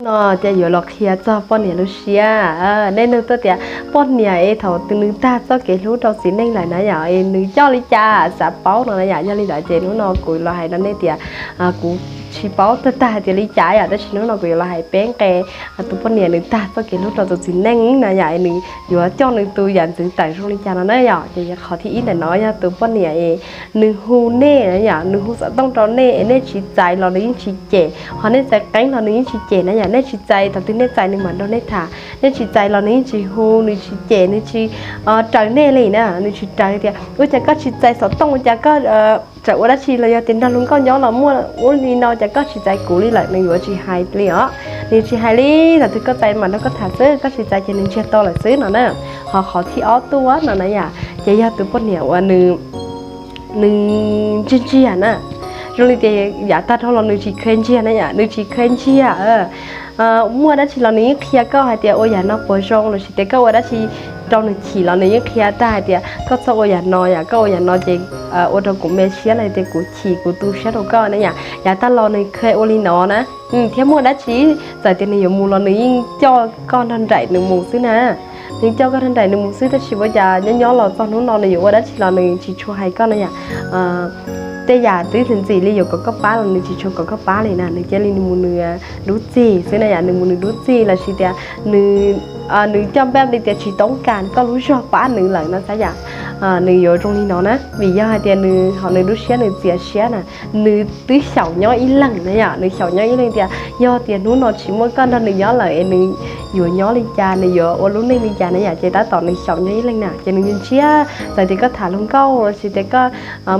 Ces yuav los qhia txog poj niam lub siab. Nej nug tuaj tias poj niam es thaum twg nws tag txoj kev hlub rau txiv neej lawm na yom, es nws coj li cas xav paub no na yom. Yog li ntawd ces hnub no kuv los hais rau nej tias kuv tsis paub tag tag hais tias li cas yom, tab sis hnub no kuv yuav los hais peb nqe tus poj niam nws tag txoj kev hlub rau tus txiv neej na yom, es nws yuav coj nws tus yam ntxwv tawm zoo li cas no na yom. Ces qhov thib ib ntawm no yog tus poj niam es nws hu nej na yom, nws hu xov tooj rau nej es nej tsis txais los nws yeej tsis cem, ho nej txais qeeb los nws yeej tsis cem na yom. Nej tsis txais, thaum twg nej txais nws mam nrog nej tham, nej tsis txais los nws yeej tsis hu, nws tsis cem, nws tsis raws nej li na, nws tsis raws tias ua cas koj tsis txais xov tooj, ua cas koj tseem ua dab tsi los yog tias nrog luag nkauj nyob los muaj ub li no cas koj tsis txais kuv li lawm, nws yuav tsis hais li os. Nws tsis hais li, thaum twg koj txais mam nrog koj tham xwb, koj tsis txais ces nws ntsiag to lawm xwb no na. Ho qhov thib ob tuaj no na yom, ces yog tus poj niam uas nws nws ntsiag ntsiag na. Zoo li tias yav tag dhau los nws tsis kheev ntsiag na yom, nws tsis kheev ntsiag. Muaj dab tsi los nws yeej qhia koj hais tias ua yam no puas zoo, lossis tias koj ua dab tsi rau nws chim los nws yeej qhia tag hais tias koj txhob ua yam no yom, koj ua yam no ces ua rau kuv me siab los tias kuv chim kuv tu siab rau koj na yom. Yav tag los nws kheev ua li no na, thiab muaj dab tsi txawm tias nws yuav mus los nws yeej coj koj nrog nraim nws mus xwb na. Nws coj koj nrog nraim nws mus xwb, tab sis ua cas nyob nyob los txog hnub no nws yuav ua dab tsi los nws tsis tshua hais koj na yom. Tej yam twb ntxim ntxim li yuav kom koj pab los nws tsis tshua kom koj pab li na, nws cia li nws mus nws dub txig xwb na yom, nws mus nws dub txig lossis tias nws nws coj npaj li tias tsis toob kas koj lub zog pab nws lawm no xav yom. Nws yuav zoo li no na, vim yog hais tias nws ho nws lub siab nws txias siab na, nws twb xyaum nyob ib leeg na yom, nws xyaum nyob ib leeg tias yog tias hnub no tsis muaj koj nrog nws nyob lawm es nws yuav nyob li cas, nws yuav ua lub neej li cas na yom, ces tab tom nws xyaum nyob ib leeg na, ces nws ntsiag, txawm tias koj tham luag nkauj lossis tias koj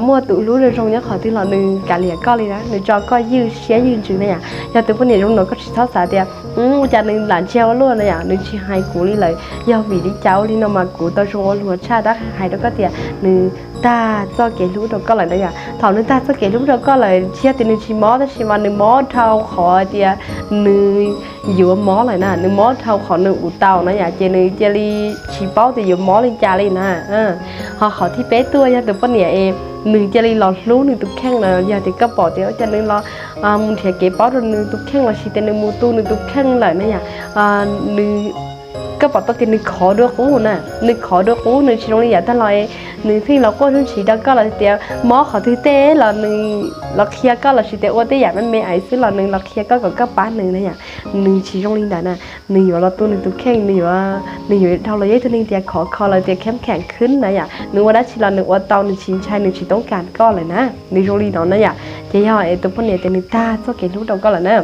muaj tus hlub zoo zoo nyob qhov twg los nws kav liam koj li na, nws tso koj ywj siab ywj ntsws na yom. Yog tus poj niam zoo no koj tsis txhob xav tias ua cas nws lam ntsiag ua luaj na yom, nws tsis hais kuv li lawm, yog vim li cas ua li no mas kuv tau zoo ua luag tshaj, tab hais rau koj tias nws tag txoj kev hlub rau koj lawm na yom. Thaum nws tag txoj kev hlub rau koj lawm tsis yog tias nws tsis mob, tab sis mas nws mob dhau qhov tias nws yuav mob lawm na, nws mob dhau qhov nws ua tau na yom, ces nws cia li tsis paub tias yuav mob li cas li na. Ho qhov thib peb tuaj yog tus poj niam es nws cia li los hlub nws tus kheej na, yog tias koj pom tias ua cas nws los mus nrhiav kev paub rau nws tus kheej lossis tias nws mus tu nws tus kheej lawm na yom, nws koj pom tau tias nws khov dua qub na, nws khov dua qub, nws tsis zoo li yav tag los, nws pheej los quaj ntsuj ntshis rau koj los tias mob qhov twg tej los nws los qhia koj lossis tias ua tej yam me me ais xwb los nws los qhia koj kom koj pab nws na yom. Nws tsis zoo li ntawd na, nws yuav los tu nws tus kheej, nws yuav, nws yuav dhau los yog ib tug neeg tias khov kho los tias kheeb kheem khwb na yom, nws ua dab tsi los nws ua tau, nws tsis ntshai, nws tsis toob kas koj lawm na, nws zoo li no na yom. Ces yog es tus poj niam tias nws tag txoj kev hlub rau koj lawm na.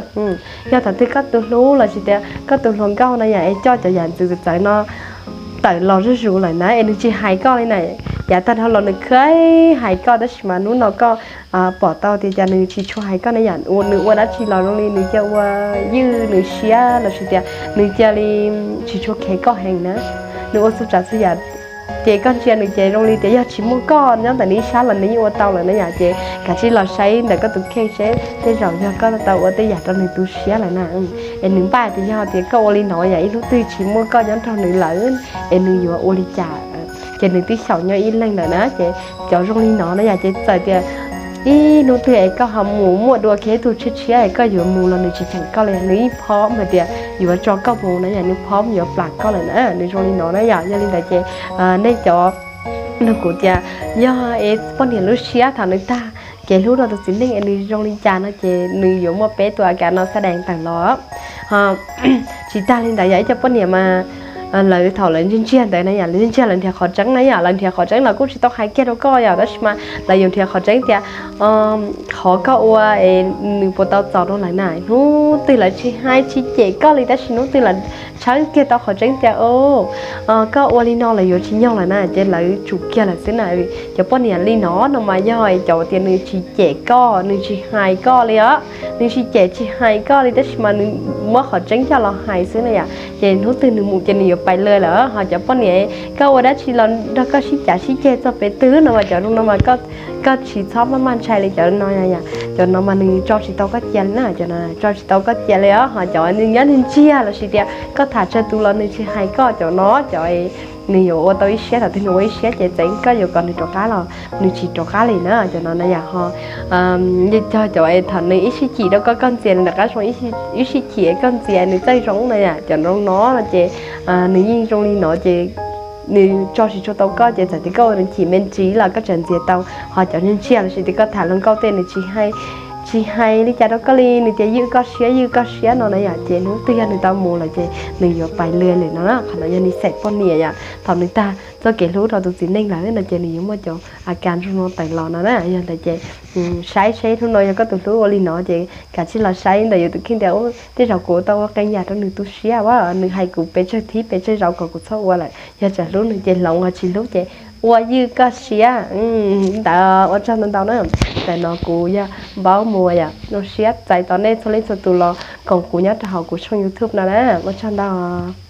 Yog thaum twg koj tus hlub lossis tias koj tus hluas nkauj na yom, es coj cov yam ntxwv txawv txawv no tawm los zuj zus lawm na, es nws tsis hais koj li na, yav tag dhau los nws kheev hais koj tab sis mas hnub no koj pom tau tias cas nws tsis tshua hais koj na yom, nws ua dab tsi los zoo li nws cia ua ywj nws siab lossis tias nws cia li tsis tshua kheev koj heev na, nws ua txhua tsav txhua yam ces koj ntsia nws ces zoo li tias yog tsis muaj koj nyob ntawm nws ib sab los nws yeej ua tau lawm na yom. Ces kav tsij los saib ntawm koj tus kheej seb tej zaum yog koj tau ua tej yam rau nws tu siab lawm na, es nws npaj tias yog tias koj ua li no yom, ib hnub twg tsis muaj koj nyob nrog nws lawm es nws yuav ua li cas. Ces nws twb xyaum nyob ib leeg lawm na, ces cov zoo li no na yom, ces txawm tias ib hnub twg es koj ho mus muaj dua kiag ib tug tshiab tshiab es koj yuav mus los nws tsis cheem koj li, nws ib phob mas tias yuav tso koj mus na yom, nws phob yuav plam koj lawm na, nws zoo li no na yom. Yog li ntawd ces nej cov nug kuv tias yog es poj niam lub siab thaum nws tag kev hlub rau tus txiv neej es nws zoo li cas no ces nws yuav muaj peb tus a kav no xab dees tawm los. Tsis tag li ntawd yog ib co poj niam mas lawv thaum lawv ntsiag ntsiag ntawd na yom, lawv ntsiag ntsiag lawv nrhiav qhov tseeb na yom, lawv nrhiav qhov tseeb lawv kuj tsis tau hais kiag rau koj yom, tab sis mas lawv yuav nrhiav qhov tseeb tias qhov koj ua es nws puas tau txaus rau lawv na. Hnub twg lawv tsis hais tsis cem koj li tab sis hnub twg lawv tshawb kiag tau qhov tseeb tias koj ua li no lawv yuav tsis nyog lawm na, ces lawv tsum kiag lawm xwb na. Cov poj niam li no no mas yog cov tias nws tsis cem koj, nws tsis hais koj li os, nws tsis cem tsis hais koj li tab sis mas nws muab qhov tseeb coj los hais xwb na yom. Ces hnub twg nws mus ces nws yuav pais lawm lawm. Ho cov poj niam koj ua dab tsi los nrog koj sib cav sib ceg txog pem twg no mas cov no mas koj tsis txhob maj maj ntshai li cov no yom. Cov no mas nws tso tsis tau koj cia li na, cov no tso tsis tau koj cia li os. Ho cov nws nyob nws ntsiag lossis tias koj tham tsawg tus los nws tsis hais koj, cov no cov Nws yuav ua tau ib siab, thaum twg nws ua ib siab ces txawm koj yuav kom nws rov qab los nws tsis rov qab li na. Cov no na yom, ho cog cov thaum nws ib sij chim rau koj, koj ntxias nws nram qab zoo, ib sij chim koj ntxias nws txawj zoo na yom. Cov zoo no no ces nws yeej zoo li no ces nws tso tsis tshua tau koj ces txawm tias koj ua nws chim me ntsis los koj tseem ntxias tau. Ho cov ntsia ntsia los sis tias koj tham hluas nkauj tej nws tsis hais li cas rau koj li, nws tias ywj koj siab ywj koj siab no na yom, ces hnub twg yog nws tau mus lawm ces nws yuav pais lwm lawm no na. Qhov no yog nws xeem poj niam yom, thaum nws tag txoj kev hlub rau tus txiv neej lawm no ces nws yuav muaj cov a kas zoo no tawm los no na. Yog ntawd ces saib saib hnub no yog koj tus hlub ua li no ces kav tsij los saib ntawm yus tus kheej tias tej zaum kuv tau ua qee yam rau nws tu siab a, nws hais kuv pes tsawg thib pes tsawg zaus kom kuv txhob ua lawm. Yog tseem hlub nws ces hloov, ho tsis hlub ces ua ywj koj siab. Ntawd ua tsaug ntau ntau na. Ntawm no kuv yog Npaub Muas yom, zoo siab txais tos nej txhua leej txhua tus los koom kuv nyob rau hauv kuv tshooj YouTube no na. Ua tsaug ntau.